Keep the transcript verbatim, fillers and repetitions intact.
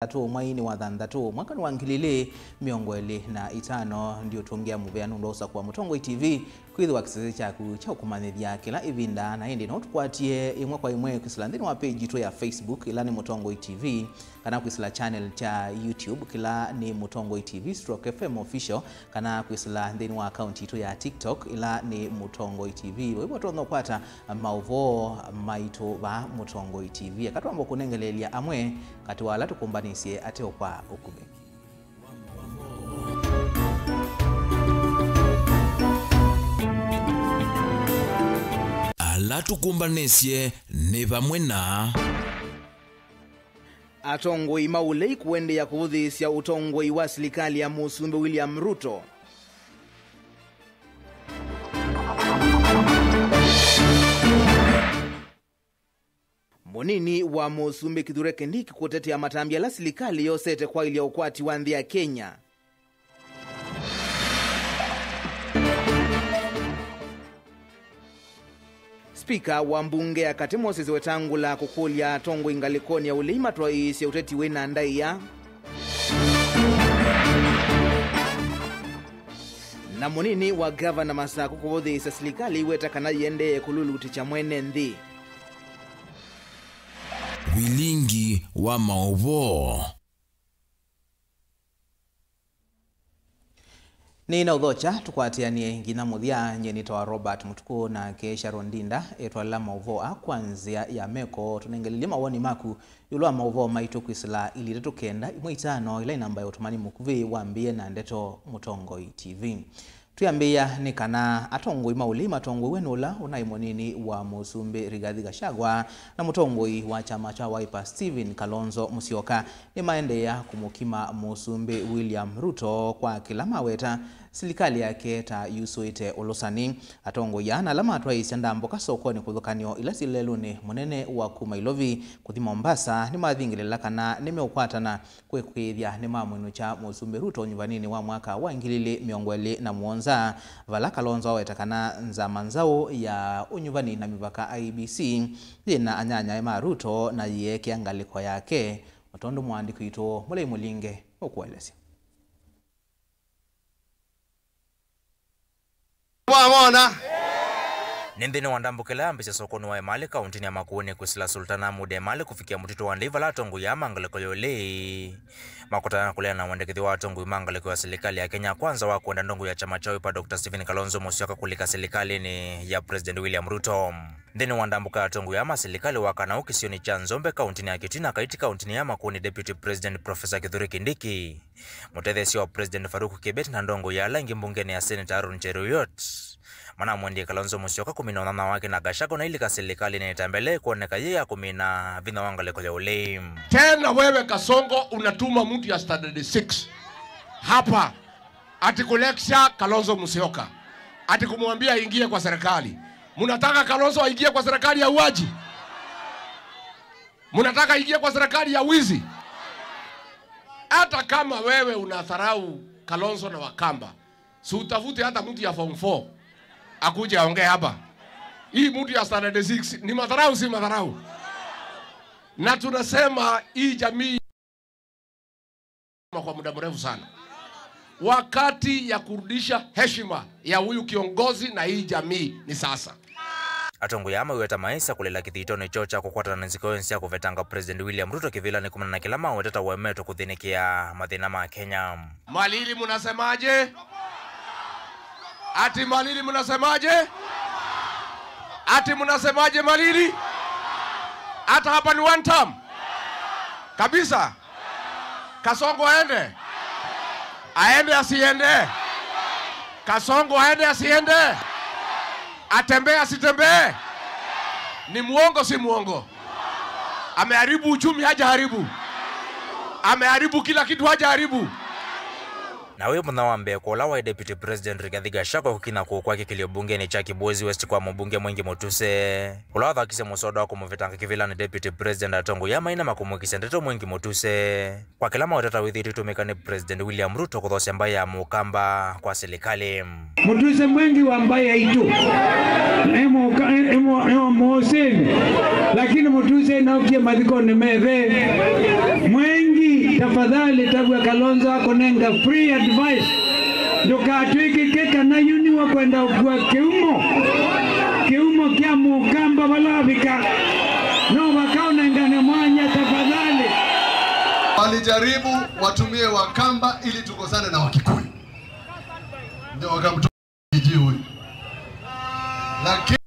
thanthatũ mweinĩ wa thanthatũ mwakanĩ wa ngili ilĩ mĩongo ĩlĩ na itano. Ndiũtũngĩa mũvea nũndũ wa ũsakũa Mũtongoi T V kwĩthĩwa kĩsese kyaku kya ũkũmanyĩthya kĩla ĩvinda, na ĩndĩ no tũkwatie ĩmwe kwa ĩmwe kwĩsĩla nthĩnĩ wa page yitũ ya Facebook, ĩla nĩ Mũtongoi T V, kana kwĩsĩla channel kya YouTube, kĩla nĩ Mũtongoi T V stroke F M Official, kana kwĩsĩla nthĩnĩ wa akaunti yitũ ya TikTok, ĩla nĩ Mũtongoi T V. Wĩvo tũtonya ũkwata maũvoo maitũ vaa Mũtongoi T V. Eka twambe kũnengeleelya amwe katĩ wa ala tũkũmbanĩsye ateo kwa ũkuvĩ. Ala tũkũmbanĩsye nĩ vamwe na. Atongoi ma ũlei kũendeea kũvũthĩĩsya ũtongoi wa silikalĩ ya Mũsumbĩ William Ruto. Mũnini wa Mũsumbĩ Kithure Kindiki kũtetea matambya ala silikalĩ yosete kwaĩlya ũkwati wa nthĩ ya Kenya. Spika wa mbunge ya katĩ Moses Wetangula kũkũlya atongoi ngalĩkonĩ ya ũlei matwaĩĩsye ũteti wĩ na ndaĩa. Na mũnini wa ngavana Masaku kũvũthĩĩsya silikalĩ ĩiweta kana yĩendee kũlulutĩkya mwene nthĩ. Vilingi wa maũvoo. Nĩnaũthokya tũkwatĩanĩe nginya mũthya. Nyie nĩtawa Robert Mũtukũ, nake Sharon Ndinda etwalĩla maũvoo aa kwa nzĩa ya meko. Tũnengelelye mawoni maku ĩũlũ wa maũvoo maitũ kwĩsĩla ilĩ itatũ kenda ĩmwe itano, ĩla ĩ namba ya ũtũmani mũkuvĩ wambĩĩe na ndeto Mũtongoi T V. Twĩambĩĩa nĩ kana atongoi ma ũlei matongoew'e nĩ ũla ũnaĩ mũnini wa Mũsumbĩ Rigathi Gachagua na mũtongoi wa kyama kya Wiper Stephen Kalonzo Musyoka nĩmaendeea kũmũkima Mũsumbĩ William Ruto kwa kĩla maweta silikalĩ yake ta yusũĩte ũlũsani. Atongoi aa na ala matwaĩĩsya ndambũka sokonĩ kũthũkanĩo ila syĩ lelũnĩ mũnene wa kuma Ilovi kũthi Mombasa nĩmathingĩlĩla kana nĩmeũkwatana kwĩkĩĩthya nĩmamwĩnũkya Mũsumbĩ Ruto ũnyuvaninĩ wa mwaka wa ngili ilĩ mĩongo ĩlĩ na mũonza, vala Kalonzo aweta kana nzama nzaũ ya ũnyuvani na mĩvaka I E B C yĩna anyanyae ma Ruto na yĩekĩa ngalĩko yake, o tondũ mũandĩki witũ Mũlei Mũlinge ũkũelesya. Wamona? Nĩ nthĩnĩ wa ndambũka ĩla yambĩsya sokonĩ wa Emali, kaũntĩnĩ ya Makueni, kwĩsĩla Sultan Ahmud Emali kũvikĩa mũtitũ wa Ndei, vala atongoi aa ma ngalĩko ya ũlei makũtana kũleana na wendekethyo wa atongoi ma ngalĩko ya silikalĩ ya Kenya Kwanza wa kwenda ndongo ya kyama kya Wiper, Doctor Stephen Kalonzo Musyoka, kũlika silikalĩnĩ ya President William Ruto. Nthĩnĩ wa ndambũka ya atongoi aa ma silikalĩ wa kana ũu kĩsionĩ kya Nzombe, kaũntĩnĩ ya Kitui, na Kaiti, kaũntĩnĩ ya Makueni, Deputy President Professor Kithure Kindiki, mũtetheesya wa President Faruk Kibet na ndongo ya ala angĩ mbungenĩ ya Senate Aaron Cheruiyot manamwendie Kalonzo Musyoka kũmina ũnyanya wake na Gachagua na ilika silikalĩnĩ ĩtambele kwoneka yĩ ya kũmina vinya wa ngalĩko ya ũlei. Tena wewe Kasongo unatuma mtu ya standard six hapa ati kulecture Kalonzo Musyoka, ati kumwambia aingie kwa serikali. Mnataka Kalonzo aingie kwa serikali ya uaji? Mnataka aingie kwa serikali ya wizi? Hata kama wewe unadharau Kalonzo na Wakamba, si utafute hata mtu ya form four akuje aongee hapa. Hii mtu ya standard six ni madharau, si madharau? Na tunasema hii jamii kwa muda mrefu sana. Wakati ya kurudisha heshima ya huyu kiongozi na hii jamii ni sasa. Atongoi aa maiweta maisya kũlila kĩthitonĩ kyoo kya kũkwatana na nziko yonthe sya kũvetanga President William Ruto kĩvĩlanĩ kumana na kĩla maweta ta ũemetwe kũthĩnĩkĩa mathĩna ma Kenya. Malili, mnasemaje? Ati Malili, mnasemaje? Ati mnasemaje Malili? Hata hapa ni one term kabisa. Kasongo aende? Aende asiende? Kasongo aende asiende? Atembee asitembee? Ni muongo, si muongo? Ameharibu uchumi, hajaharibu? Ameharibu kila kitu, hajaharibu? Na wĩ mũthenya wa mbee kwa ũla waĩ Deputy President Rigathi Gachagua kũkinya kũũ kwake kĩlio mbungenĩ kya Kibwezi West kwa mũmbunge Mwengi Mutuse, ũla wathakisye mũsoda wa kũmũvetanga kĩvĩlanĩ Deputy President, atongoi aa maina makũmũĩkĩsya ndeto Mwengi Mutuse kwa kĩla maweta ta wĩthĩĩtwe ũtũmĩka nĩ President William Ruto kũthosya mbaĩ ya Mũkamba kwa silikalĩ. Mutuse Mwengi wa mbaĩ yaitũ. Nĩ mũka-, nĩ mũ-, nĩ mũsĩmi. Lakini Mutuse naukie mathikonĩ methe. Mwengi Tafadhali tavw'a Kalonzo akũnenga free advice. Ndũkatw'ĩkĩke kana yu nĩwe kwenda ũkua kĩumo. Kĩumo kya Mũkamba vala wavika. No vaka ũnengane mwanya tafadhali. Walijaribu watumie Wakamba ili tukosane na Wakikuyu. Ndio wakamtoa Kijiji huyu. Lakini